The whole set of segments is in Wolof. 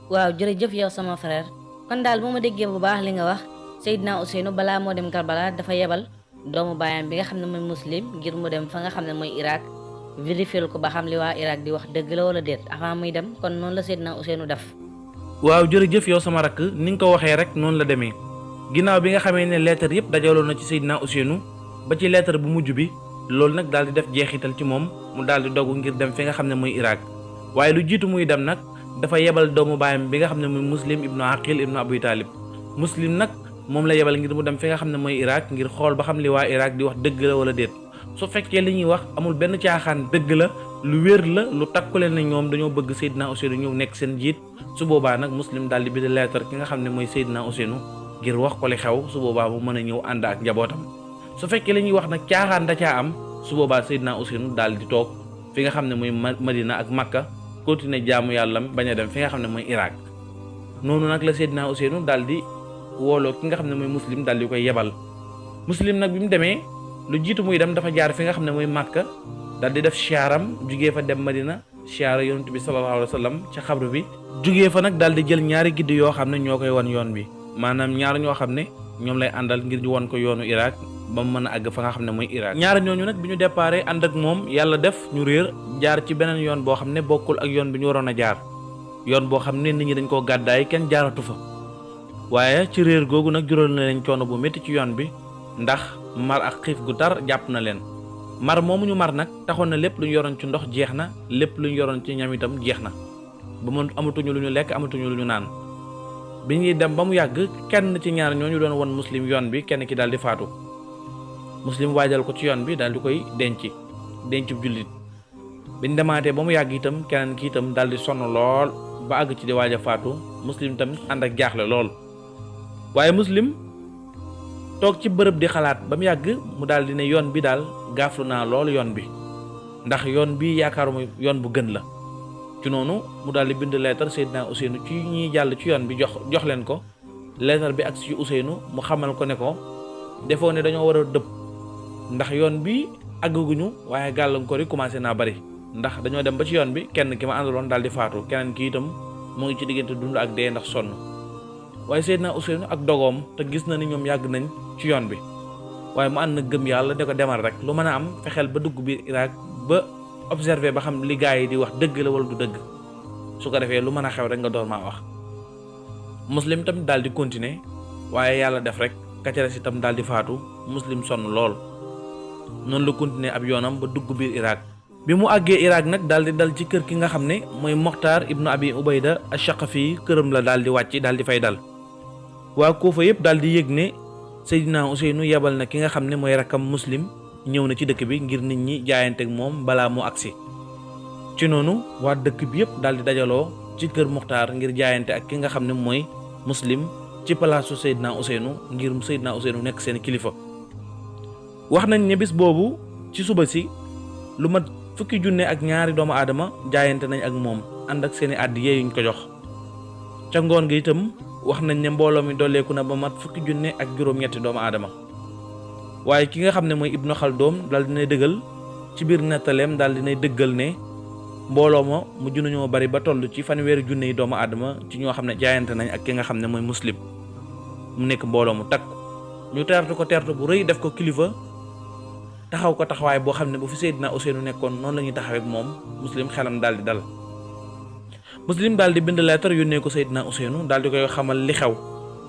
waaw jërëjëf yow sama frère kon daal bu ma déggee bu baax li nga wax Seydina Ousseynou balaa moo dem Karbala dafa yebal doomu baayam bi nga xam ne mooy muslim ngir mu dem fa nga xam ne mooy Irak vérifier ko ba xam li waa Irak di wax dëgg la wala déet avant muy dem kon noonu la Seydina Ousseynou def. waaw jërëjëf yow sama rakk ni nga ko waxee rek noonu la demee ginnaaw bi nga xamee ne lettre yëpp dajaloo na ci Seydina Ousseynou ba ci lettre bu mujj bi loolu nag daal di def jeexital ci moom mu daal di dogu ngir dem fi nga xam ne mooy Irak waaye lu jiitu muy dem nag dafa yebal doomu baayam bi nga xam ne mooy muslim ibnu aqil ibnu abu talib muslim nag moom la yebal ngir mu dem fi nga xam ne mooy Irak ngir xool ba xam li waa Irak di wax dëgg la wala déet su fekkee li ñuy wax amul benn caaxaan dëgg la lu wér la lu takkule na ñoom dañoo bëgg Seydina Ousseynou ñëw nekk seen jiit su boobaa nag muslim daal di bind lettre ki nga xam ne mooy Seydina Ousseynou ngir wax ko li xew su boobaa mu mën a ñëw ànd ak njabootam su fekkee li ñuy wax nag caaxaan da caa am su boobaa Seydina Ousseynou daal di toog fi nga xam ne mooy Madina ak Makka continuer jaamu yàlla bañ a dem fi nga xam ne mooy Irak noonu nag la Seydina Ousseynou daal di wooloo ki nga xam ne mooy muslim daal di koy yebal muslim nag bi mu demee lu jiitu muy dem dafa jaar fi nga xam ne mooy Makka daal di def siyaram jugee fa dem Madina siyaara yonent bi sallallahu alayhi wa sallam ca xabru bi jugee fa nag daal di jël ñaari gidd yoo xam ne ñoo koy wan yoon bi maanaam ñaar ñoo xam ne ñoom lay àndal ngir ñu wan ko yoonu Irak ba mu mën a àgg fa nga xam ne mooy Irak ñaar ñooñu nag bi ñu déparé ànd ak moom yàlla def ñu réer jaar ci beneen yoon boo xam ne bokkul ak yoon bi ñu waroon a jaar yoon boo xam ne nit ñi dañ koo gàddaay kenn jaaratu fa waaye ci réer googu nag jural na leen coono bu métti ci yoon bi ndax mar ak xiif gu tar jàpp na leen mar moomu ñu mar nag taxoon na lépp lu ñu yoroon ci ndox jeex na lépp lu ñu yoroon ci ñam itam jeex na ba mu amatuñu lu ñu lekk amatuñu lu ñu naan bi ñuy dem ba mu yàgg kenn ci ñaar ñooñu doon won muslim yoon bi kenn ki daal di faatu muslim waajal ko ci yoon bi daal di koy denc jullit biñ demaatee ba mu yàgg itam keneen ki itam daal di sonn lool ba àgg ci di waaj a faatu muslim tamit ànd ak jaaxle lool waaye muslim toog ci bërëb di xalaat ba mu yàgg mu daal di ne yoon bi daal gaaflu naa lool yoon bi ndax yoon bi yaakaaruma yoon bu gën la ci noonu mu daal di bind leetar Seydina Ousseynou ci ñiy jàll ci yoon bi jox leen ko leetar bi ak ci Ousseynou mu xamal ko ne ko defoo ne dañoo war a dëpp ndax yoon bi àgguñu waaye gàllankoor yi commencé naa bari ndax dañoo dem ba ci yoon bi kenn ki ma àndaloon daal di faatu keneen ki itam mu ngi ci diggante dund ak dee ndax sonn waaye Seydina Ousseynou ak dogoom te gis na ni ñoom yàgg nañ ci yoon bi waaye mu ànd na gëm yàlla da ko demal rek lu mën a am fexeel ba dugg biir Irak ba observé ba xam li gaa yi di wax dëgg la wala du dëgg su ko defee lu mën a xew rek nga door maa wax muslim tamit daal di continuer waaye yàlla def rek kacare si tam daal di faatu muslim sonn lool noonu la continuer ab yoonam ba dugg biir Irak bi mu àggee Irak nag daal di dal ci kër ki nga xam ne mooy Mokhtar ibnu Abi Ubayda Ash-Shaqafi këram la daal di wàcc daal di fay dal waa Kuufa yëpp daal di yëg ne Seydina Ousseynou yebal na ki nga xam ne mooy rakkam muslim ñëw na ci dëkk bi ngir nit ñi jaayanteeg moom balaa mu agsi ci noonu waa dëkk bi yëpp daal di dajaloo ci kër Mokhtar ngir jaayante ak ki nga xam ne mooy muslim ci palaasu Seydina Ousseynou ngir Seydina Ousseynou nekk seen kilifa wax nañ ne bis boobu ci suba si lu mat fukki junne ak ñaari doomu aadama jaayante nañ ak moom ànd ak seeni àddiya yuñ ko jox ca ngoon gi itam wax nañ ne mbooloo mi dolleeku na ba mat fukki junne ak juróom-ñetti doomu aadama waaye ki nga xam ne mooy Ibnu Xaldoom daal dinay dëggal ci biir nettaleem daal dinay dëggal ne mbooloo ma mujj nañoo bari ba toll ci fanweeri junne yi doomu aadama ci ñoo xam ne jaayante nañ ak ki nga xam ne mooy muslim mu nekk mbooloo mu takk ñu teertu ko teertu bu rëy def ko kilifa taxaw ko taxawaay boo xam ne bu fi Seydina Ousseynou nekkoon noonu la ñuy taxawee ak moom muslim xelam daal di dal muslim daal di bind lettre yónnee ko Seydina Ousseynou daal di koy xamal li xew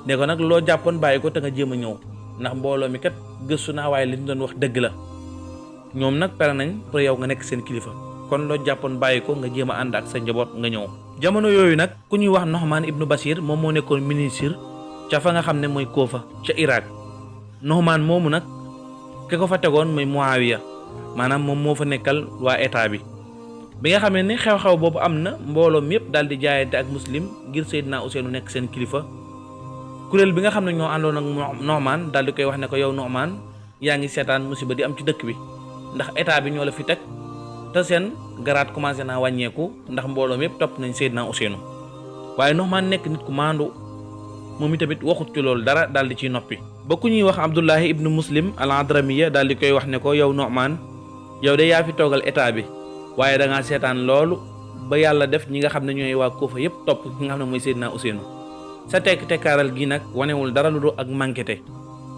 ne ko nag loo jàppoon bàyyi ko te nga jéem a ñëw ndax mbooloo mi kat gëstu naa waaye li ñu doon wax dëgg la ñoom nag pare nañ pour yow nga nekk seen kilifa kon loo jàppoon bàyyi ko nga jéem a ànd ak sa njaboot nga ñëw. jamono yooyu nag ku ñuy wax Nu'man ibnu Bashir moom moo nekkoon ministre ca fa nga xam ne mooy Kuufa ca Irak Nu'man moomu nag ki ko fa tegoon mooy Muawiya maanaam moom moo fa nekkal waa état bi. bi nga xamee ne xew-xew boobu am na mbooloo mi yëpp daal di jaayante ak muslim ngir Seydina Ousseynou nekk seen kilifa kuréel bi nga xam ne ñoo àndoon ak Nu'man daal di koy wax ne ko yow Nu'man yaa ngi seetaan musiba di am ci dëkk bi ndax état bi ñoo la fi teg te seen garaat commencé naa wàññeeku ndax mbooloo mi yëpp topp nañ Seydina Ousseynou waaye Nu'man nekk nit ku maandu moom itamit waxut ci loolu dara daal di ciy noppi. ba ku ñuy wax Abdullahi ibnu Muslim al-Adramiya daal di koy wax ne ko yow Nu'man yow de yaa fi toogal état bi. waaye da ngaa seetaan loolu ba yàlla def ñi nga xam ne ñooy waa Kuufa yépp topp ki nga xam ne mooy Seydina Ousseynou sa tekkaaral gi nag wanewul dara lu dul ak manqué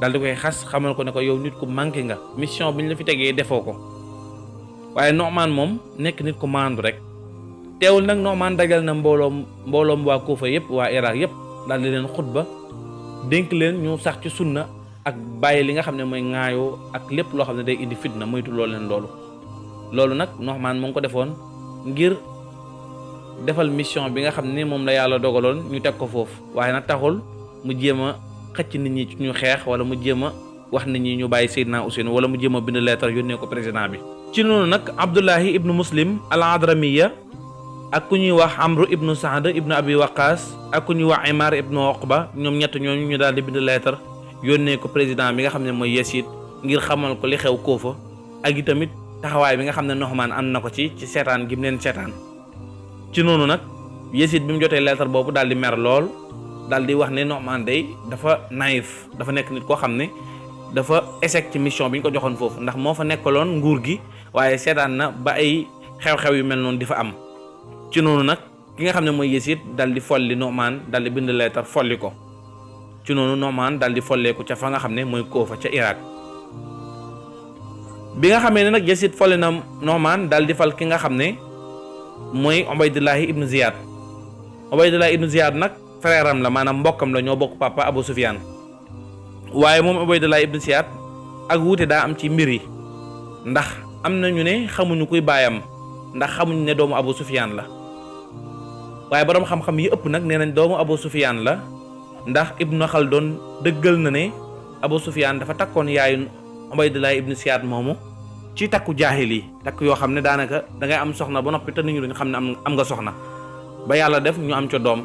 daal di koy xas xamal ko ne ko yow nit ku manqué nga mission bi ñu la fi tegee defoo ko waaye Nu'maan moom nekk nit ku maandu rek teewul nag Nu'maan dajal na mbooloom waa Kuufa yépp waa Irak yépp daal di leen xutba dénk leen ñu sax ci sunna ak bàyyi li nga xam ne mooy ŋaayoo ak lépp loo xam ne day indi fitna moytu loolu leen loolu nag Nu'maan mu ngi ko defoon ngir defal mission bi nga xam ne moom la yàlla dogaloon ñu teg ko foofu waaye nag taxul mu jéem a xëcc nit ñi ci ñu xeex wala mu jéem a wax nit ñi ñu bàyyi Seydina Ousseynou wala mu jéem a bind lettre yónnee ko président bi. ci noonu nag Abdullahi ibnu Muslim al-Adramiya ak ku ñuy wax Amru ibnu Saad ibnu Abi Waqaas ak ku ñuy wax Imar ibnu Uqba ñoom ñett ñooñu ñu daal di bind lettre yónnee ko président bi nga xam ne mooy Yazid ngir xamal ko li xew Kuufa ak i tamit taxawaay bi nga xam ne Nu'maan am na ko ci seetaan gi mu leen seetaan. ci noonu nag Yazid bi mu jotee lettre boobu daal di mer lool daal di wax ne Nu'maan day dafa naïf dafa nekk nit koo xam ne dafa échec ci mission bi ñu ko joxoon foofu ndax moo fa nekkaloon nguur gi waaye seetaan na ba ay xew-xew yu mel noonu di fa am. ci noonu nag ki nga xam ne mooy Yazid daal di folli Nu'maan daal di bind lettre folli ko ci noonu Nu'maan daal di folleeku ca fa nga xam ne mooy Kuufa ca Irak. bi nga xamee ne nag Yazid folli na Nu'maan daal di fal ki nga xam ne mooy Ubaydullahi ibnu Ziyad. Ubaydullahi ibnu Ziyad nag frère am la maanaam mbokkam la ñoo bokk papa Abu Sufyan waaye moom Ubaydullahi ibnu Ziyad ak wuute daa am ci mbir yi ndax am na ñu ne xamuñu kuy baayam ndax xamuñu ne doomu Abu Sufyan la waaye borom xam-xam yi ëpp nag nee nañ doomu Abu Sufyan la ndax Ibnu Khaldun dëggal na ne Abu Sufyan dafa takkoon yaayu Ubaydullahi ibnu Ziyad moomu ci takku jaahili takk yoo xam ne daanaka dangay am soxna ba noppi te nit ñi duñ xam ne am nga soxna ba yàlla def ñu am ca doom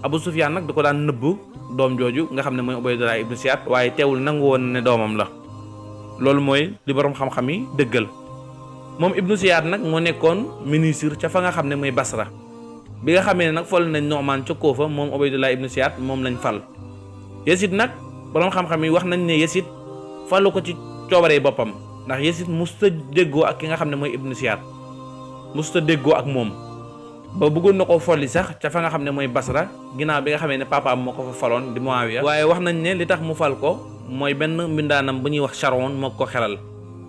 Abu Sufyan nag da ko daan nëbb doom jooju nga xam ne mooy Ubaydullahi ibnu Ziyad waaye teewul nangu woon ne doomam la loolu mooy li borom xam-xam yi dëggal. moom ibnu Ziyad nag moo nekkoon ministre ca fa nga xam ne mooy Basra bi nga xamee ne nag fol nañ Nu'maan ca Kuufa moom Ubaydullahi ibnu Ziyad moom lañ fal. Yazid nag borom xam-xam yi wax nañ ne Yazid falu ko ci coobaree boppam ndax Yazid musta déggoo ak ki nga xam ne mooy ibnu Ziyad musta déggoo ak moom ba bëggoon na koo folli sax ca fa nga xam ne mooy Basra ginnaaw bi nga xamee ne papaam moo ko fa faloon di Muawiya waaye wax nañ ne li tax mu fal ko mooy benn mbindaanam bu ñuy wax Sharon moo ko xelal.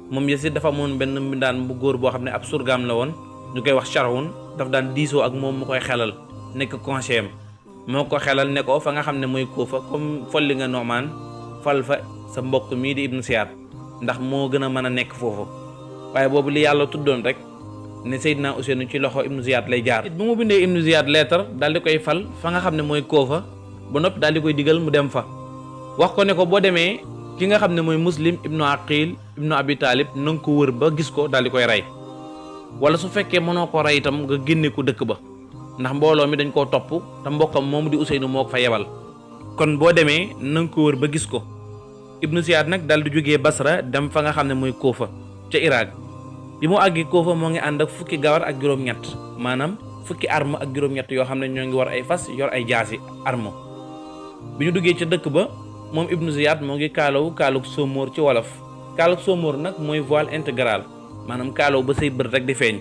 moom Yazid dafa amoon benn mbindaan bu góor boo xam ne ab surgaam la woon ñu koy wax Sharon daf daan diisoo ak moom mu koy xelal nekk conseiller am moo ko xelal ne ko fa nga xam ne mooy Kuufa comme folli nga Nu'maan fal fa sa mbokk mii di ibnu Ziyad ndax moo gën a mën a nekk foofu waaye boobu li yàlla tuddoon rek ne Seydina Ousseynou ci loxo ibnu Ziyad lay jaar. bu mu bindee ibnu Ziyad lettre daal di koy fal fa nga xam ne mooy Kuufa ba noppi daal di koy digal mu dem fa wax ko ne ko boo demee ki nga xam ne mooy Muslim ibnu Aqil ibnu Abi Talib na nga ko wër ba gis ko daal di koy rey wala su fekkee mënoo ko rey itam nga génne ko dëkk ba ndax mbooloo mi dañ koo topp te mbokkam moomu di Ousseynou moo ko fa yebal kon boo demee na nga ko wër ba gis ko. ibnu Ziyad nag daal di jógee Basra dem fa nga xam ne mooy Kuufa ca Irak bi mu àggi Kuufa moo ngi ànd ak fukki gawar ak juróom-ñett maanaam fukki arme ak juróom-ñett yoo xam ne ñoo ngi war ay fas yor ay jaasi arme bi ñu duggee ca dëkk ba. moom ibnu Ziyad moo ngi kaaluk sóomóor ci wolof kaaluk sóomóor nag mooy voile intégral maanaam kaalaw ba say bët rek di feeñ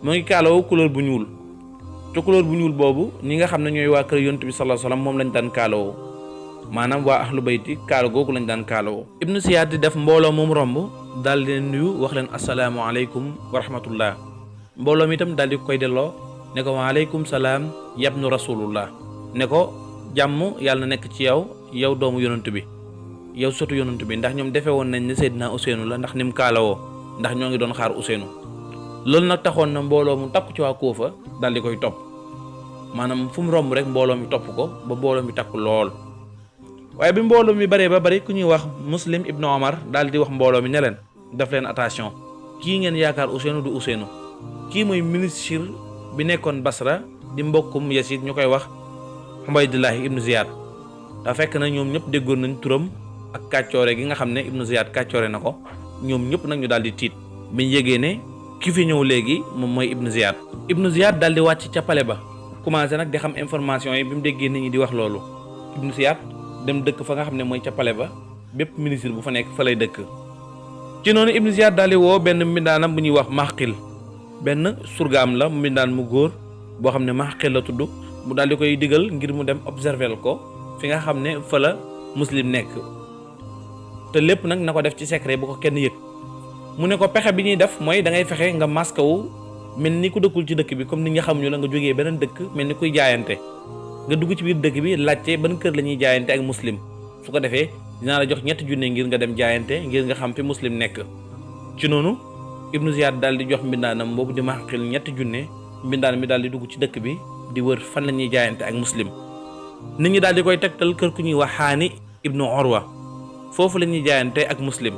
moo ngi kaalawu couleur bu ñuul te couleur bu ñuul boobu ñi nga xam ne ñooy waa kër yonent bi sallallahu alayhi wasallam moom lañ daan kaalawoo maanaam waa ahlu bayti kaala googu lañ daan kaalawoo. ibnu Ziyad di def mbooloo moom romb daal di leen nuyu wax leen asalaamu aleykum wa rahmatullah mbooloo mi itam daal di koy delloo ne ko waaleykum salaam yabnu rasulullah ne ko jàmm yàlla na nekk ci yow doomu yonent bi yow sotu yonent bi ndax ñoom defee woon nañ ne Seydina Ousseynou la ndax ni mu kaalawoo ndax ñoo ngi doon xaar Ousseynou loolu nag taxoon na mbooloo mu takku ci waa Kuufa daal di koy topp maanaam fu mu romb rek mbooloo mi topp ko ba mbooloo mi takku lool waaye bi mbooloo mi baree ba bari ku ñuy wax Muslim ibnu Omar daal di wax mbooloo mi ne leen def leen attention kii ngeen yaakaar Ousseynou du Ousseynou kii mooy ministre bi nekkoon Basra di mbokkum Yazid ñu koy wax Ubaydullahi ibnu Ziyad da fekk na ñoom ñëpp déggoon nañ turam ak kàccoore gi nga xam ne ibnu Ziyad kàccoore na ko ñoom ñëpp nag ñu daal di tiit biñ yégee ne ki fi ñëw léegi moom mooy ibnu Ziyad daal di wàcc ca pale ba commencé nag di xam information yi bi mu déggee nit ñi di wax loolu ibnu Ziyad dem dëkk fa nga xam ne mooy ca pale ba bépp ministre bu fa nekk fa lay dëkk ci noonu ibnu Ziyad daal di woo benn mbindaanam bu ñuy wax benn surgaam la mbindaan mu góor boo xam ne Mahqil la tudd mu daal di koy digal ngir mu dem observer ko fi nga xam ne fa la Muslim nekk te lépp nag na ko def ci secret bu ko kenn yëg. mu ne ko pexe bi ñuy def mooy da ngay fexe nga masque wu mel ni ku dëkkul ci dëkk bi comme nit ñi xamuñu la nga jógee beneen dëkk mel ni kuy jaayante nga dugg ci biir dëkk bi laajte ban kër la ñuy jaayante ak Muslim su ko defee dinaa la jox 3 junne ngir nga dem jaayante ngir nga xam fi Muslim nekk. ci noonu Ibnu Ziyad daal di jox mbindaanam boobu di Mahqil 3 junne mbindaan mi daal di dugg ci dëkk bi di wër fan la ñuy jaayante ak Muslim. nit ñi daal di koy tegtal kër ku ñuy wax Haani ibnu Urwa foofu la ñuy jaayante ak Muslim.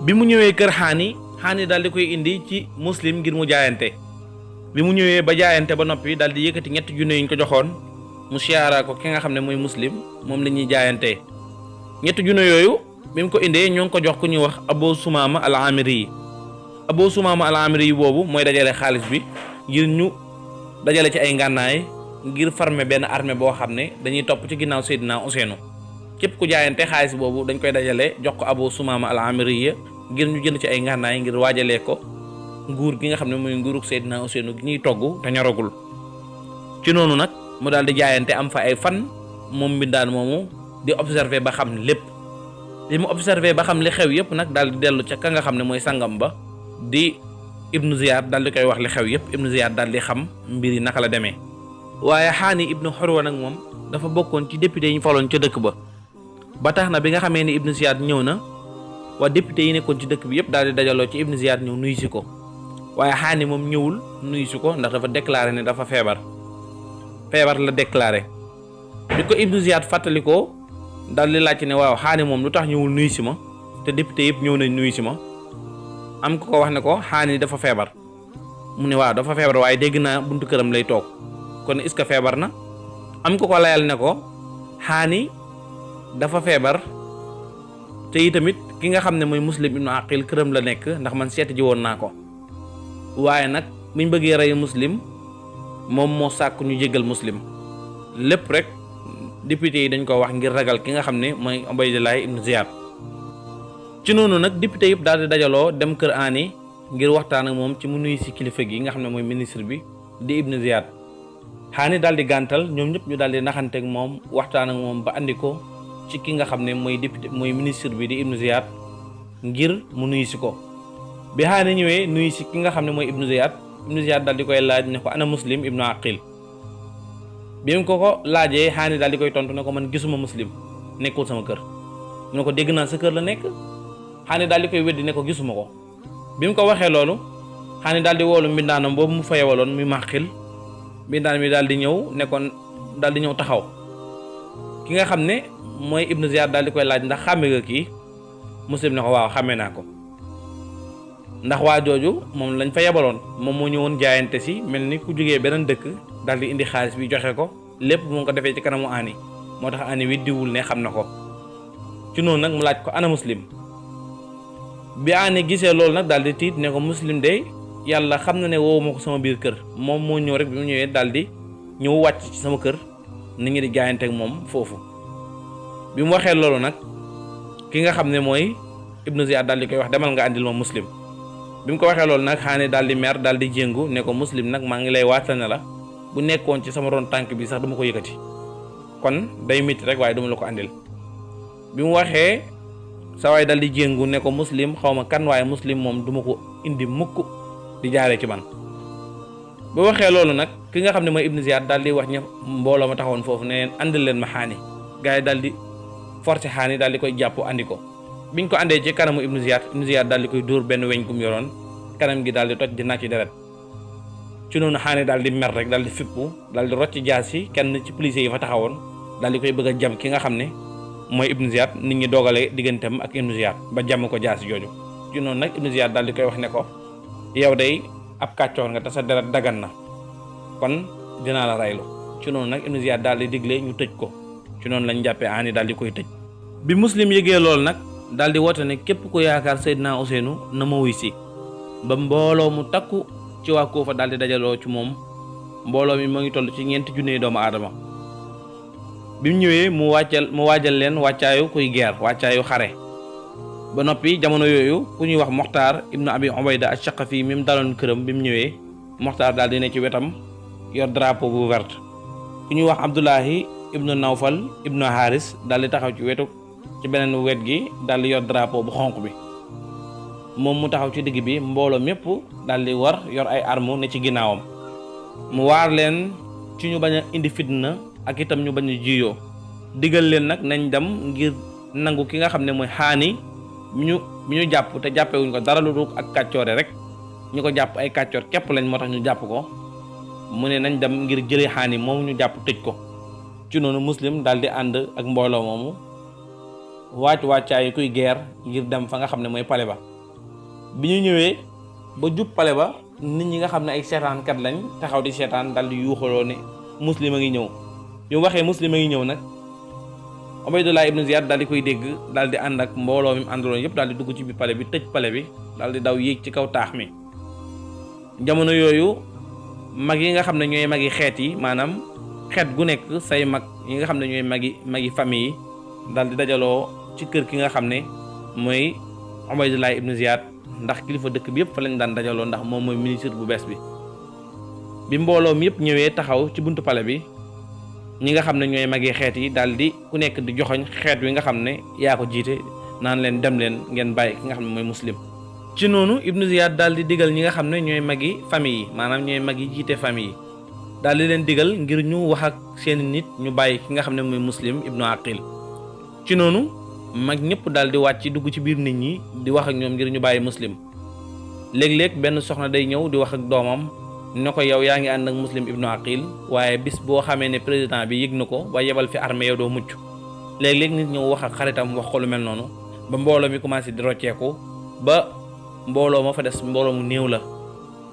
bi mu ñëwee kër Haani daal di koy indi ci Muslim ngir mu jaayante bi mu ñëwee ba jaayante ba noppi daal di yëkkati 3 junne yi ñu ko joxoon mu siyaara ko ki nga xam ne mooy Muslim moom la ñuy jaayante 3 junne yooyu bi mu ko indee ñoo ngi ko jox ku ñuy wax Abu Sumaama al-Amiri yi Abu Sumaama al-Amiri yi boobu mooy dajale xaalis bi ngir ñu dajale ci ay ngànnaay ngir former benn armée boo xam ne dañuy topp ci ginnaaw Seydina Ousseynou képp ku jaayante xaalis boobu dañ koy dajale jox ko Abu Sumaama al-Amiri yi ngir ñu jënd ci ay ngànnaay ngir waajalee ko nguur gi nga xam ne mooy nguurug Seydina Ousseynou gi ñuy togg te ñoragul. ci noonu nag mu daal di jaayante am fa ay fan moom mbindaan moomu di observer ba xam lépp li mu observer ba xam li xew yëpp nag daal di dellu ca ka nga xam ne mooy sangam ba di Ibnu Ziyad daal di koy wax li xew yëpp Ibnu Ziyad daal di xam mbir yi naka la demee. waaye Haani ibnu Urwa nag moom dafa bokkoon ci député yi ñu faloon ca dëkk ba tax na bi nga xamee ni Ibnu Ziyad ñëw na waa député yi nekkoon ci dëkk bi yëpp daal di dajaloo ci Ibnu Ziyad ñëw nuyu si ko waaye Haani moom ñëwul nuyu si ko ndax dafa déclaré ne dafa feebar la déclaré. bi ko Ibnu Ziyad fàttalikoo daal di laajte ne waaw Haani moom lu tax ñëwul nuyu si ma te député yëpp ñëw nañ nuyu si ma am ko wax ne ko Haani dafa feebar mu ne waaw dafa feebar waaye dégg naa buntu këram lay toog kon est-ce que feebar na am ko layal ne ko Haani dafa feebar te itamit ki nga xam ne mooy Muslim ibnu Aqil këram la nekk ndax man seeti ji woon naa ko waaye nag buñ bëggee rey Muslim moom moo sàkk ñu jéggal Muslim lépp rek député yi dañ ko wax ngir ragal ki nga xam ne mooy Ubaydullah ibnu Ziyad. ci noonu nag député yëpp daal di dajaloo dem kër Haani ngir waxtaan ak moom ci mu nuyu si kilifa gi nga xam ne mooy ministre bi di Ibnu Ziyad. Haani daal di gàntal ñoom ñëpp ñu daal di naxanteeg moom waxtaan ak moom ba andi ko ci ki nga xam ne mooy député mooy ministre bi di Ibnu Ziyad ngir mu nuyu si ko. bi Haani ñëwee nuyu si ki nga xam ne mooy Ibnu Ziyad daal di koy laaj ne ko ana Muslim ibnu Aqil. bi mu ko laajee Haani daal di koy tontu ne ko man gisuma Muslim nekkul sama kër mu ne ko dégg naa sa kër la nekk Haani daal di koy weddi ne ko gisuma ko. bi mu ko waxee loolu Haani daal di woolu mbindaanam boobu mu fa yewaloon muy Mahqil mbindaan mi daal di ñëw nekkoon daal di ñëw taxaw ki nga xam ne mooy Ibnu Ziyad daal di koy laaj ndax xàmme nga kii Muslim ne ko waaw xàmme naa ko ndax waa jooju moom lañ fa yebaloon moom moo ñëwoon jaayante si mel ni ku jógee beneen dëkk daal di indi xaalis bi joxe ko lépp mu ngi ko defee ci kanamu Haani moo tax Haani weddiwul ne xam na ko. ci noonu nag mu laaj ko ana Muslim bi Haani gisee loolu nag daal di tiit ne ko Muslim de yàlla xam na ne woowu ma ko sama biir kër moom moo ñëw rek bi mu ñëwee daal di ñëw wàcc ci sama kër nit ñi di jaayante ak moom foofu. bi mu waxee loolu nag ki nga xam ne mooy Ibnu Ziyad daal di koy wax demal nga andil ma Muslim. bi mu ko waxee loolu nag Haani daal di mer daal di jéngu ne ko Muslim nag maa ngi lay waatal ne la bu nekkoon ci sama ron tànk bi sax duma ko yëkkati kon day métti rek waaye duma la ko andil. bi mu waxee sa waay daal di jéngu ne ko Muslim xaw ma kan waaye Muslim moom duma ko indi mukk di jaaree ci man. bu waxee loolu nag ki nga xam ne mooy Ibnu Ziyad daal di wax ña mbooloo ma taxawoon foofu ne leen andil leen ma Haani gars yi daal di forcer Haani daal di koy jàpp andi ko. biñ ko andee ci kanamu Ibnu Ziyad daal di koy dóor benn weñ gum yoroon kanam gi daal di toj di nàcc ci deret. ci noonu Haani daal di mer rek daal di fippu daal di rocc jaas yi kenn ci policiers yi fa taxawoon daal di koy bëgg a jam ki nga xam ne mooy Ibnu Ziyad nit ñi dogale digganteem ak Ibnu Ziyad ba jàmm ko jaas jooju. ci noonu nag Ibnu Ziyad daal di koy wax ne ko yow day ab kàccoor nga te sa deret dagan na kon dinaa la raylu. ci noonu nag Ibnu Ziyad daal di digle ñu tëj ko ci noonu lañ jàppee Haani daal di koy tëj. bi Muslim yëgee loolu nag daal di woote ne képp ku yaakaar Seydina Ousseynou na ma wuy si ba mbooloo mu takku ci waa Kuufa daal di dajaloo ci moom mbooloo mi moo ngi toll ci 4 junne doomu aadama. bi mu ñëwee mu waajal leen wàccaayu kuy guerre wàccaayu xare ba noppi jamono yooyu ku ñuy wax Moxtaar ibnu Abi Ubayda Ash-Shaqafi mi mu daloon këram bi mu ñëwee Moxtaar daal di ne ci wetam yor drapeau bu vert. ku ñuy wax Abdullahi ibnu Nawfal ibnu Haris daal di taxaw ci wetu ci beneen wet gi daal di yor drapeau bu xonq bi moom mu taxaw ci digg bi mbooloo mépp daal di war yor ay armes ne ci ginnaawam mu waar leen ci ñu bañ a indi fitna ak itam ñu bañ a jiyoo digal leen nag nañ dem ngir nangu ki nga xam ne mooy Haani mi ñu jàpp te jàppewuñ ko dara lu dul ak kàccoore rek ñu ko jàpp ay kàccoor képp lañ moo tax ñu jàpp ko mu ne nañ dem ngir jëlee Haani moomu ñu jàpp tëj ko. ci noonu Muslim daal di ànd ak mbooloo moomu wàccaayu kuy guerre ngir dem fa nga xam ne mooy pale ba. bi ñu ñëwee ba jub pale ba nit ñi nga xam ne ay seetaankat lañ taxaw di seetaan daal di yuuxaloo ne Muslim a ngi ñëw bi mu waxee Muslim a ngi ñëw nag Ubaydullah ibnu Ziyad daal di koy dégg daal di ànd ak mbooloo mi mu àndaloon yëpp daal di dugg ci biir pale bi tëj pale bi daal di daw yéeg ci kaw taax mi. jamono yooyu mag yi nga xam ne ñooy magi xeet yi maanaam xeet gu nekk say mag yi nga xam ne ñooy magi famille yi daal di dajaloo ci kër ki nga xam ne mooy Ubaydullah ibnu Ziyad ndax kilifa dëkk bi yëpp fa lañ daan dajaloo ndax moom mooy ministre bu bees bi mbooloo mi yëpp ñëwee taxaw ci buntu pale bi ñi nga xam ne ñooy magi xeet yi daal di ku nekk di joxoñ xeet wi nga xam ne yaa ko jiite naan leen dem leen ngeen bàyyi ki nga xam ne mooy Muslim. ci noonu ibnu Ziyad daal di digal ñi nga xam ne ñooy magi famille yi maanaam ñooy mag yi jiite famille yi daal di leen digal ngir ñu wax ak seeni nit ñu bàyyi ki nga xam ne mooy Muslim ibnu Aqil. ci noonu mag ñëpp daal di wàcc dugg ci biir nit ñi di wax ak ñoom ngir ñu bàyyi Muslim léeg-léeg benn soxna day ñëw di wax ak doomam ne ko yow yaa ngi ànd ak Muslim ibnu Aqil waaye bis boo xamee ne président bi yëg na ko ba yebal fi armée yow doo mucc léeg-léeg nit ñëw wax ak xaritam wax ko lu mel noonu ba mbooloo mi commencé di rocceeku ba mbooloo ma fa des mbooloo mu néew la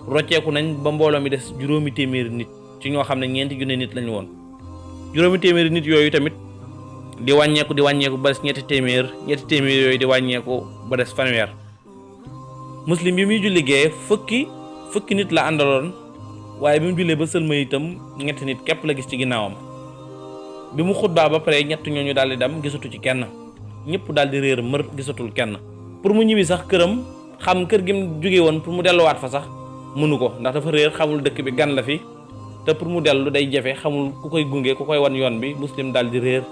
rocceeku nañ ba mbooloo mi des 5 téeméeri nit ci ñoo xam ne 4 junne nit lañu woon 5 téeméeri nit yooyu tamit di wàññeeku ba des 3 téeméer yooyu di wàññeeku ba des 100. Muslim bi muy julli gee fukki nit la àndaloon waaye bi mu jullee ba sëlma itam 3 nit képp la gis ci ginnaawam bi mu xutbaa ba pare 3 ñooñu daal di dem gisatu ci kenn ñëpp daal di réer mër gisatul kenn pour mu ñibbi sax këram xam kër gi mu jóge woon pour mu delluwaat fa sax mënu ko ndax dafa réer xamul dëkk bi gan la fi te pour mu dellu day jafe xamul ku koy gunge ku koy wan yoon bi Muslim daal di réer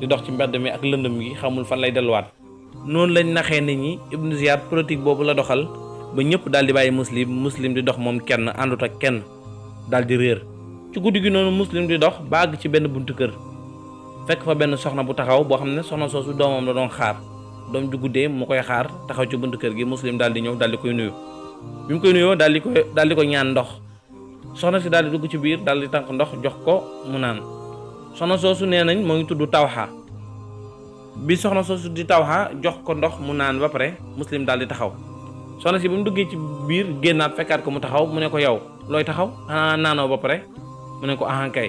di dox ci mbedd mi ak lëndëm gi xamul fan lay delluwaat. noonu lañ naxee nit ñi ibnu Ziyad politique boobu la doxal ba ñëpp daal di bàyyi Muslim di dox moom kenn àndut ak kenn daal di réer ci guddi gi noonu Muslim di dox ba àgg ci benn buntu kër fekk fa benn soxna bu taxaw boo xam ne soxna soosu doomam la doon xaar doom ju guddee mu koy xaar taxaw ci buntu kër gi Muslim daal di ñëw daal di koy nuyu bi mu koy nuyoo daal di ko ñaan ndox soxna si daal di dugg ci biir daal di tànk ndox jox ko mu naan soxna soosu nee nañ moo ngi tudd Tawxa bi soxna soosu di Tawxa jox ko ndox mu naan ba pare Muslim daal di taxaw soxna si ba mu duggee ci biir génnaat fekkaat ko mu taxaw mu ne ko yow looy taxaw xanaa naanoo ba pare mu ne ko ahankay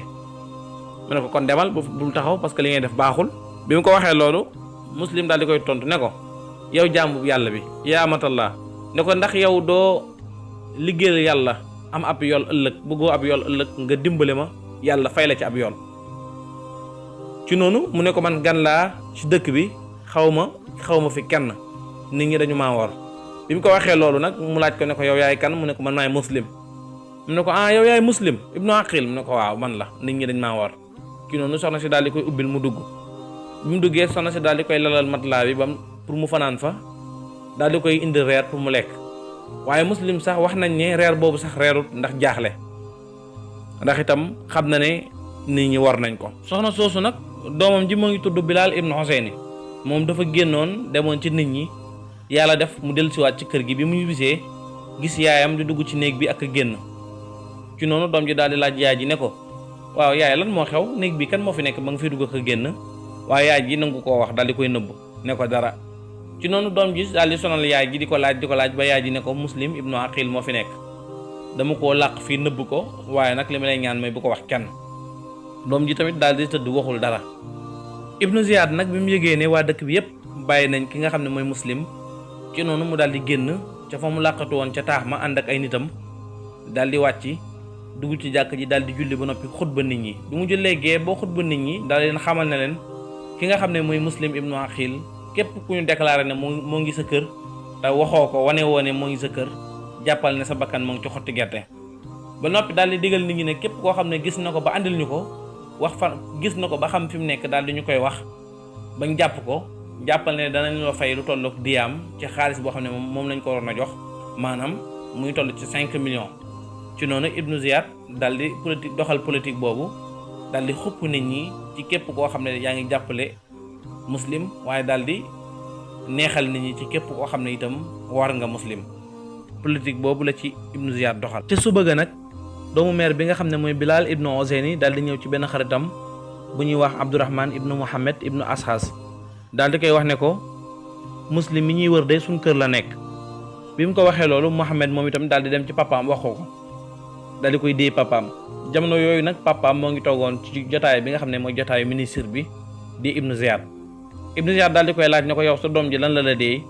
mu ne ko kon demal bul taxaw parce que li ngay def baaxul bi mu ko waxee loolu Muslim daal di koy tontu ne ko yow jaamu yàlla bi yaa matallah ne ko ndax yow doo liggéeyal yàlla am ab yool ëllëg bëggoo ab yool ëllëg nga dimbale ma yàlla fay la ci ab yool ci noonu mu ne ko man gan laa ci dëkk bi xaw ma fi kenn nit ñi dañu maa war bi mu ko waxee loolu nag mu laaj ko ne ko yow yaay kan mu ne ko man maay Muslim mu ne ko yow yaay Muslim ibnu Aqil mu ne ko waaw man la nit ñi dañ maa war ci noonu soxna si daal di koy ubbil mu dugg bi mu duggee soxna si daal di koy lalal matelas bi bam pour mu fanaan fa daal di koy indi reer pour mu lekk waaye Muslim sax wax nañ ne reer boobu sax reerut ndax jaaxle ndax itam xam na ne nit ñi war nañ ko. soxna soosu nag doomam ji moo ngi tudd Bilal ibnu Husayni moom dafa génnoon demoon ci nit ñi yàlla def mu dellusiwaat ci kër gi bi mu ñibbisee gis yaayam di dugg ci néeg bi ak génn ci noonu doom ji daal di laaj yaay ji ne ko waaw yaay lan moo xew néeg bi kan moo fi nekk ba nga fiy dugg ak génn waaye yaay ji nangu koo wax daal di koy nëbb ne ko dara ci noonu doom ji daal di sonal yaay ji di ko laaj ba yaay ji ne ko Muslim ibnu Aqil moo fi nekk dama koo làq fii nëbb ko waaye nag li ma lay ñaan mooy bu ko wax kenn doom ji tamit daal di tëdd waxul dara. ibnu Ziyad nag bi mu yëgee ne waa dëkk bi yépp bàyyi nañ ki nga xam ne mooy Muslim ci noonu mu daal di génn ca fa mu làqatu woon ca taax ma ànd ak ay nitam daal di wàcc dugg ci jàkk ji daal di julli ba noppi xutba nit ñi bi mu jullee gee boo xutba nit ñi daal leen xamal ne leen ki nga xam ne mooy Muslim ibnu Aqil képp ku ñu déclaré ne moo ngi sa kër te waxoo ko wane woo ne moo ngi sa kër jàppal ne sa bakkan moo ngi ci xotti gerte. ba noppi daal di digal nit ñi ne képp koo xam ne gis na ko ba andil ñu ko wax fa gis na ko ba xam fi mu nekk daal di ñu koy wax bañ jàpp ko jàppal ne danañ la fay lu tollook diyaam ci xaalis boo xam ne moom lañ ko waroon a jox maanaam muy toll ci 5 millions. ci noonu Ibnu Ziyad daal di doxal politique boobu daal di xupp nit ñi ci képp koo xam ne yaa ngi jàppale muslim waaye daal di neexal nit ñi ci képp koo xam ne itam war nga muslim. politique boobu la ci Ibnu Ziyad doxal. ca suba ga nag doomu maire bi nga xam ne mooy Bilal ibnu Ozeyni daal di ñëw ci benn xaritam bu ñuy wax Abdurrahman ibnu Muhammad ibnu Ashas daal di koy wax ne ko muslim mi ñuy wër de suñ kër la nekk. bi mu ko waxee loolu Muhammad moom itam daal di dem ci papaam wax ko daal di koy dee papaam. jamono yooyu nag papaam moo ngi toogoon ci jotaay bi nga xam ne mooy jotaayu ministre bi di Ibnu Ziyad. Ibnu Ziyad daal di koy laaj ne ko yow sa doom ji lan la dee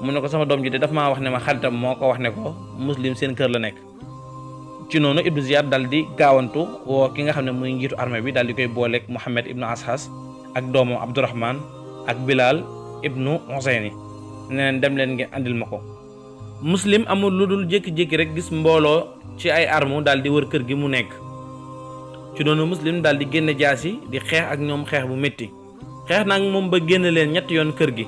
mu ne ko sama doom ji de daf maa wax ne ma xaritam moo ko wax ne ko muslim seen kër la nekk. ci noonu Ibnu Ziyad daal di gaawantu woo ki nga xam ne muy njiitu armée bi daal di koy booleeg Muhammad ibnu Ashas ak doomam Abdurrahman ak Bilal ibnu Husayni ne leen dem leen ngeen andil ma ko. muslim amul lu dul jékki-jékki rek gis mbooloo ci ay armes daal di wër kër gi mu nekk. ci noonu muslim daal di génne jaasi di xeex ak ñoom xeex bu métti xeex nag moom ba génn leen ñetti yoon kër gi.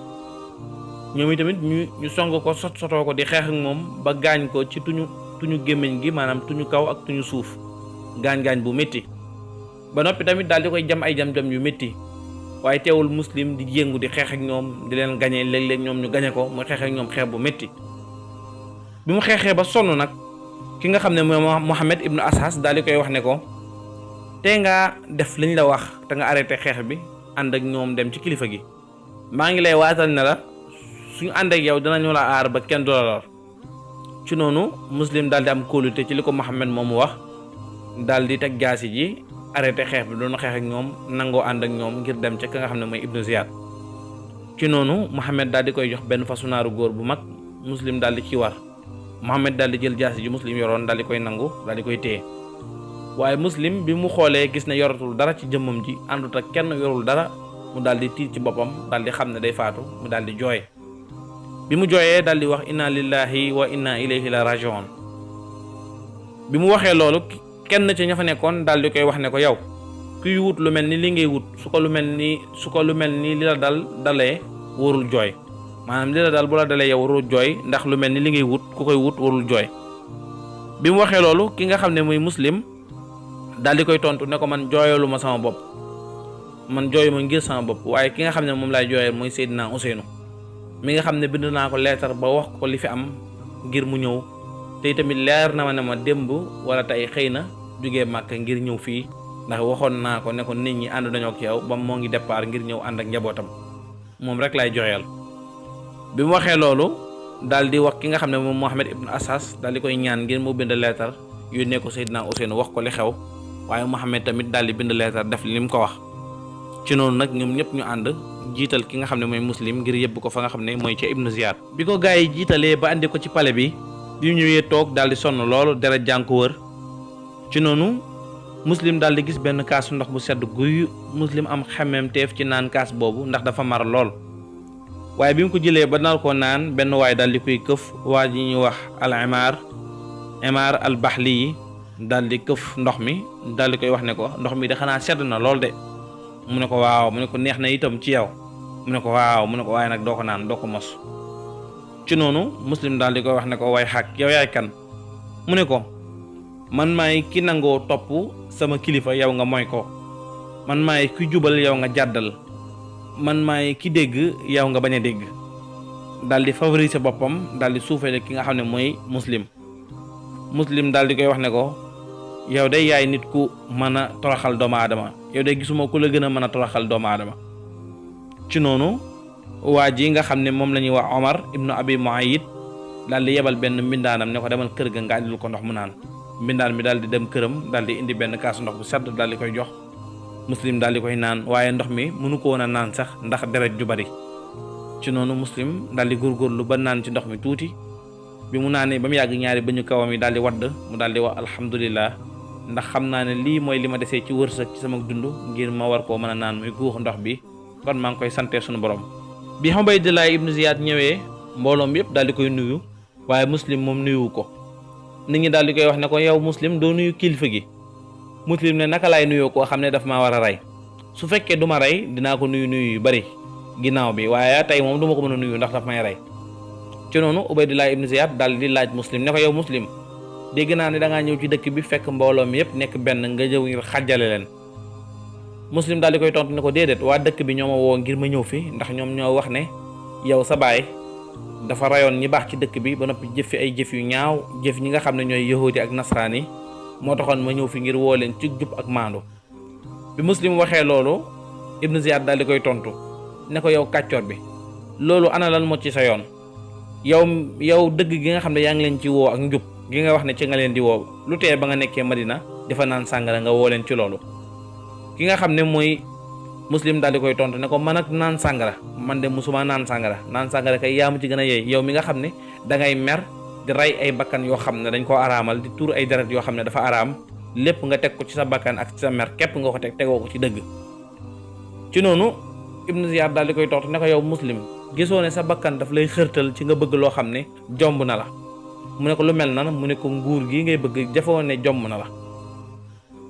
ñoom itamit ñu song ko sotoo ko di xeex ak moom ba gaañ ko ci tuñu gémmiñ gi maanaam tuñu kaw ak tuñu suuf gaañ-gaañ bu métti ba noppi tamit daal di koy jam ay jam-jam yu métti waaye teewul muslim di yëngu di xeex ak ñoom di leen gañe léeg-léeg ñoom ñu gañe ko mu xeex ak ñoom xeex bu métti. bi mu xeexee ba sonn nag ki nga xam ne mooy Muhammad ibnu Ashas daal di koy wax ne ko tey ngaa def liñ la wax te nga arrêté xeex bi ànd ak ñoom dem ci kilifa gi maa ngi lay waatal ne la suñu ànd ak yow dinañu la aar ba kenn du la lor. ci noonu muslim daal di am kóolute ci li ko Muhammad moomu wax daal di teg jaasi ji arrêté xeex bi doon xeex ak ñoom nangoo ànd ak ñoom ngir dem ca ka nga xam ne mooy Ibnu Ziyad. ci noonu Muhammad daal di koy jox benn fasu naaru góor bu mag muslim daal di ci war Muhammad daal di jël jaasi ji muslim yoroon daal di koy nangu daal di koy téye waaye muslim bi mu xoolee gis ne yoratul dara ci jëmmam ji àndut ak kenn yorul dara mu daal di tiit ci boppam daal di xam ne day faatu mu daal di jooy. bi mu jooyee daal di wax inna lillahi wa inna ilayhi la rajiun. bi mu waxee loolu kenn ci ña fa nekkoon daal di koy wax ne ko yow kuy wut lu mel ni li ngay wut su ko lu mel ni li la dalee warul jooy maanaam li la dal bu la dalee yow warul jooy ndax lu mel ni li ngay wut ku koy wut warul jooy. bi mu waxee loolu ki nga xam ne muy muslim daal di koy tontu ne ko man jooyalu ma sama bopp man jooyu ma ngir sama bopp waaye ki nga xam ne moom laay jooyal mooy Seydina Ousseynou mi nga xam ne bind naa ko leetar ba wax ko li fi am ngir mu ñëw te tamit leer na ma ne ma démb wala tey xëy na jógee Màkka ngir ñëw fii ndax waxoon naa ko ne ko nit ñi ànd nañoo ak yow ba moo ngi départ ngir ñëw ànd ak njabootam moom rek lay jooyal. bi mu waxee loolu daal di wax ki nga xam ne moom Muhammad ibnu Ashas daal di koy ñaan ngir mu bind leetar yónnee ko Seydina Ousseynou wax ko li xew waaye Muhammad tamit daal di bind leetar def li mu ko wax. ci noonu nag ñoom ñëpp ñu ànd jiital ki nga xam ne mooy muslim ngir yëbb ko fa nga xam ne mooy ca Ibnu Ziyad. bi ko gaa yi jiitalee ba andi ko ci palais bi mu ñëwee toog daal di sonn loolu deret jàng ko wër ci noonu muslim daal di gis benn kaasu ndox bu sedd guy muslim am xemmemteef ci naan kaas boobu ndax dafa mar lool waaye bi mu ko jëlee ba nar koo naan benn waay daal di koy këf waa ji ñuy wax Imaar al Bahli yi daal di këf ndox mi daal di koy wax ne ko ndox mi de xanaa sedd na lool de. mu ne ko waaw mu ne ko neex na itam ci yow mu ne ko waaw mu ne ko waaye nag doo ko naan doo ko mos. ci noonu muslim daal di koy wax ne ko waay xaq yow yaay kan mu ne ko man maay ki nangoo topp sama kilifa yow nga mooy ko man maay ki jubal yow nga jàddal man maay ki dégg yow nga bañ a dégg daal di favoriser boppam daal di suufale ki nga xam ne mooy muslim daal di koy wax ne ko yow day yaay nit ku mën a toroxal doomu aadama yow day gisuma ku la gën a mën a toroxal doomu aadama. ci noonu waa ji nga xam ne moom la ñuy wax Omar ibnu Abi Muayyid daal di yebal benn mbindaanam ne ko demal kër ga nga andil ko ndox mu naan mbindaan mi daal di dem këram daal di indi benn kaasu ndox bu sedd daal di koy jox muslim daal di koy naan waaye ndox mi mënu ko woon a naan sax ndax deret ju bari. ci noonu muslim daal di góorgóorlu ba naan ci ndox mi tuuti bi mu naanee ba mu yàgg ñaari ba ñu kawam yi daal di wadd mu daal di wax alhamdulillah ndax xam naa ne lii mooy li ma desee ci wërsëg ci sama dund ngir ma war koo mën a naan muy guux ndox bi kon maa ngi koy sante suñu borom. bi Ubaydullah ibnu Ziyad ñëwee mbooloom yëpp daal di koy nuyu waaye Muslim moom nuyuwu ko. nit ñi daal di koy wax ne ko yow Muslim doo nuyu kilifa gi. Muslim ne naka laay nuyoo koo xam ne daf maa war a rey su fekkee du ma rey dinaa ko nuyu yu bari ginnaaw bi waaye tey moom du ma ko mën a nuyu ndax daf may rey. ci noonu Ubaydullah ibnu Ziyad daal di laaj Muslim ne ko yow Muslim dégg naa ne da ngaa ñëw ci dëkk bi fekk mbooloo mi yëpp nekk benn nga ñëw ngir xàjjale leen. Muslim daal di koy tontu ne ko déedéet waa dëkk bi ñoo ma woo ngir ma ñëw fi ndax ñoom ñoo wax ne yow sa baay dafa rayoon ñi baax ci dëkk bi ba noppi jëf fi ay jëf yu ñaaw jëf ñi nga xam ne ñooy yahudi ak nasraan yi moo taxoon ma ñëw fi ngir woo leen ci jub ak maandu. bi Muslim waxee loolu ibnu Ziyad daal di koy tontu ne ko yow kàccoor bi loolu ana lan moo ci sa yoon yow dëgg gi nga xam ne yaa ngi leen ci woo ak njub gi nga wax ne ci nga leen di woo lu tee ba nga nekkee Madina dafa naan sàngara nga woo leen ci loolu. ki nga xam ne mooy Muslim daal di koy tontu ne ko man ak naan sàngara man de musuma naan sàngara kay yaa mu ci gën a yeey yow mi nga xam ne dangay mer di rey ay bakkan yoo xam ne dañ koo araamal di tuur ay deret yoo xam ne dafa araam lépp nga teg ko ci sa bakkan ak ci sa mer képp nga ko tegoo ko ci dëgg. ci noonu ibnu Ziyad daal di koy tontu ne ko yow Muslim gisoo ne sa bakkan daf lay xërtal ci nga bëgg loo xam ne jomb na la mu ne ko lu mel na mu ne ko nguur gi ngay bëgg jafoo ne jomb na la.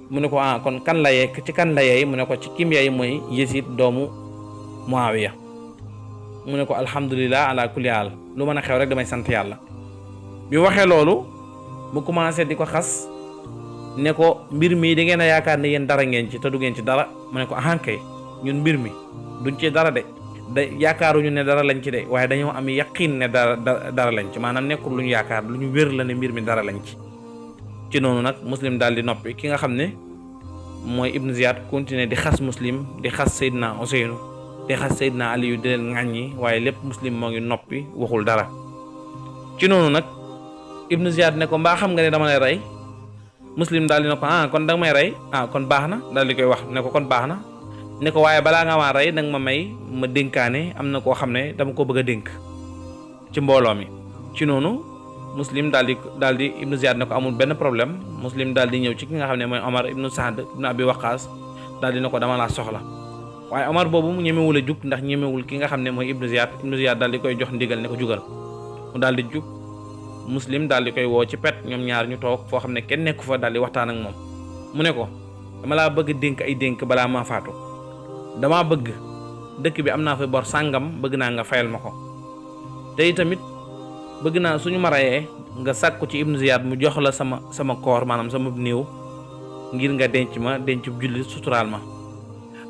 mu ne ko kon kan la yee ci kan la yeey mu ne ko ci kim yeey mooy Yazid doomu Muawiya. mu ne ko alhamdulilah ala kulli haal lu mën a xew rek damay sant yàlla. bi waxee loolu mu commencé di ko xas ne ko mbir mi da ngeen a yaakaar ne yéen dara ngeen ci te du ngeen ci dara mu ne ko kay ñun mbir mi duñ ci dara de yaakaaruñu ne dara lañ ci de waaye dañoo am yaqin ne dara lañ ci maanaam nekkul lu ñu yaakaar lu ñu wér la ne mbir mi dara lañ ci. ci noonu nag Muslim daal di noppi ki nga xam ne mooy ibnu Ziyad continuer di xas Muslim di xas Seydina Ousseynou di xas Seydina Aliyu di leen ŋàññi waaye lépp Muslim moo ngi noppi waxul dara. ci noonu nag ibnu Ziyad ne ko mbaa xam nga ne dama lay rey Muslim daal di ne ko kon danga may rey kon baax na daal di koy wax ne ko kon baax na ne ko waaye balaa nga maa rey danga ma may ma dénkaane am na koo xam ne dama ko bëgg a dénk ci mbooloo mi. ci noonu Muslim daal di ibnu Ziyad ne ko amul benn problème Muslim daal di ñëw ci ki nga xam ne mooy Omar ibnu Saad ibnu Abi Waqaas daal di ne ko dama laa soxla waaye Omar boobu mu ñemewul a jug ndax ñemewul ki nga xam ne mooy ibnu Ziyad daal di koy jox ndigal ne ko jugal mu daal di jug. Muslim daal di koy woo ci pet ñoom ñaar ñu toog foo xam ne kenn nekku fa daal di waxtaan ak moom mu ne ko dama laa bëgg dénk ay dénk balaa maa faatu dama bëgg dëkk bi am naa fi bor sàngam bëgg naa nga fayal ma ko te tamit bëgg naa suñu ma rayee nga sàkku ci ibnu Ziyad mu jox la sama koor maanaam sama néew ngir nga denc ma denc jullit suturaal ma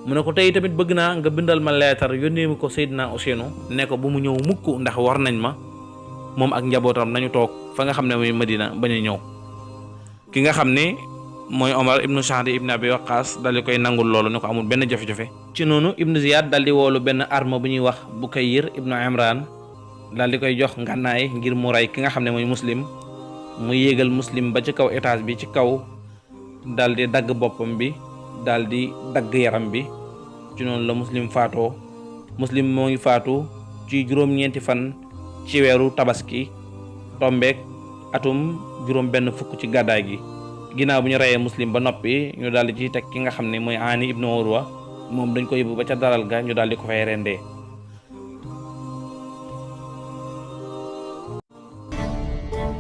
mu ne ko tey tamit bëgg naa nga bindal ma leetar yónnee mi ko Seydina Ousseynou ne ko bu mu ñëw mukk ndax war nañ ma moom ak njabootam nañu toog fa nga xam ne mooy Madina bañ a ñëw. ki nga xam ne mooy Omar ibnu Saad ibnu Abi Waqaas dal di koy nangul loolu ne ko amul benn jafe-jafe. ci noonu ibnu Ziyad dal di woolu benn arme bu ñuy wax Bukayr ibnu Imran dal di koy jox ngànnaay ngir mu rey ki nga xam ne mooy Muslim mu yéegal Muslim ba ci kaw étage bi ci kaw dal di dagg boppam bi dal di dagg yaram bi ci noonu la Muslim faatoo. Muslim moo ngi faatu ci juróom-ñeenti fan ci weeru tabaski tombeek atum juróom benn fukk ci gàddaay gi. ginnaaw bu ñu reyee Muslim ba noppi ñu daal di ci teg ki nga xam ne mooy Ani ibnu Urwa moom dañ ko yóbbu ba ca daral ga ñu daal di ko fay rendee.